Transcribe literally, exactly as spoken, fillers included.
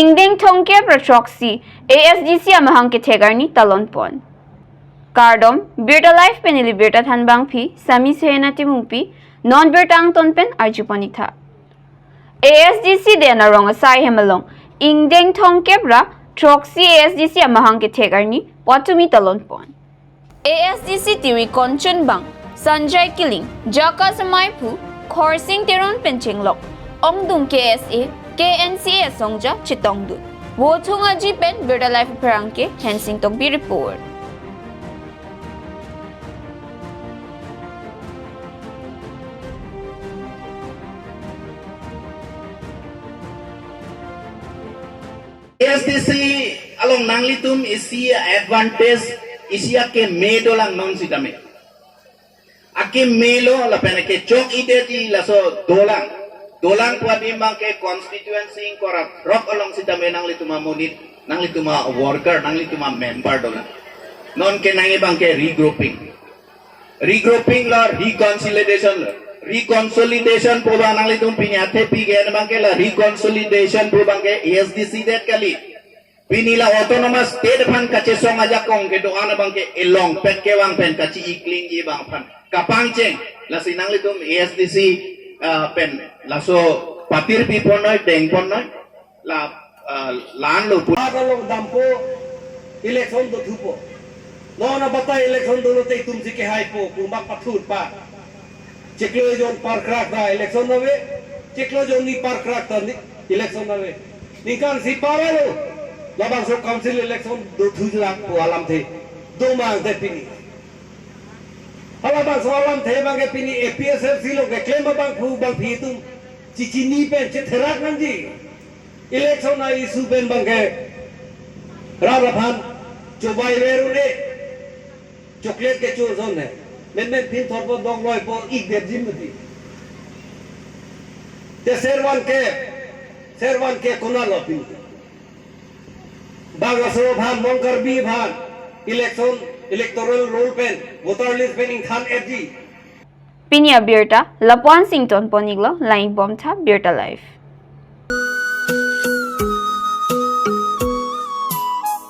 Ingdeng thomkep ra throksi A S D C amahang kethek arni talon pon. Kardom, Birta Live pen neli birta thanbangpi Sami Sehena Timungpi, non birta angton pen arjupon-ik tha. A S D C den arong asai hem along ingdeng thomkep ra throksi A S D C amahang kethek arni patumi talon pon. A S D C tiri konchunbang Sanjay Killing, Jaka Samaiphu, Khorsing Teron pen chenglok ongdung K S A, K N C A asongja chetongdun. Vothung aji pen Birta Live apherangke Hensing Tokbi report. A S D C along nanglitum isi advantage, isi akeme dolang non sitame. Akeme lo lapen akechok-i detji laso dolang. Dolang pu adim abangke constituency ingkoi ra throk along sitame nanglitum amonit, nanglitum aworker, nanglitum amember dolang. Non kenangji abangke regrouping. Regrouping lo reconciliation lo. Reconciliation pu abang nanglitum pini athepi ke-en abangke la reconciliation pu abangke A S D C det kali. Pini la autonomous state aphan kachesong ajakong kedo-an abangke elongpet kevang pen kachi-iklingji abang aphan kapangcheng. Lasi nanglitum A S D C, ah, pen laso patirpi ponnoi, deng ponnoi. La, ah, lan lo pu. Pada long dampo, election dothupo. Nona batai election dolote itum si kehaipo, kumak pathurpa. Chiklo jon parkrak ta election ave, chiklo jon ni parkrak ta ni election ave. Ningkan isi parlo, labangso council election dothulakpo alamthe, domang te pini. Halabangso alamthe abangke pini A P H L C along keklem abangphu abangphi atum chichini pen chetherak nangji. Election a-issue pen abangke rat aphan chobaiver un-e, chocolate kecho ason he. Menmen phin thorpo dok loipo ik det jim mati. Te servan ke, servan ke konat lo pini. Bang aso aphan, non Karbi aphan, election, electoral roll pen, voter list pen ingthan-etji. Pini abirta lapu-an si ingtonpon-iklo, lang-ik bomtha Birta Live.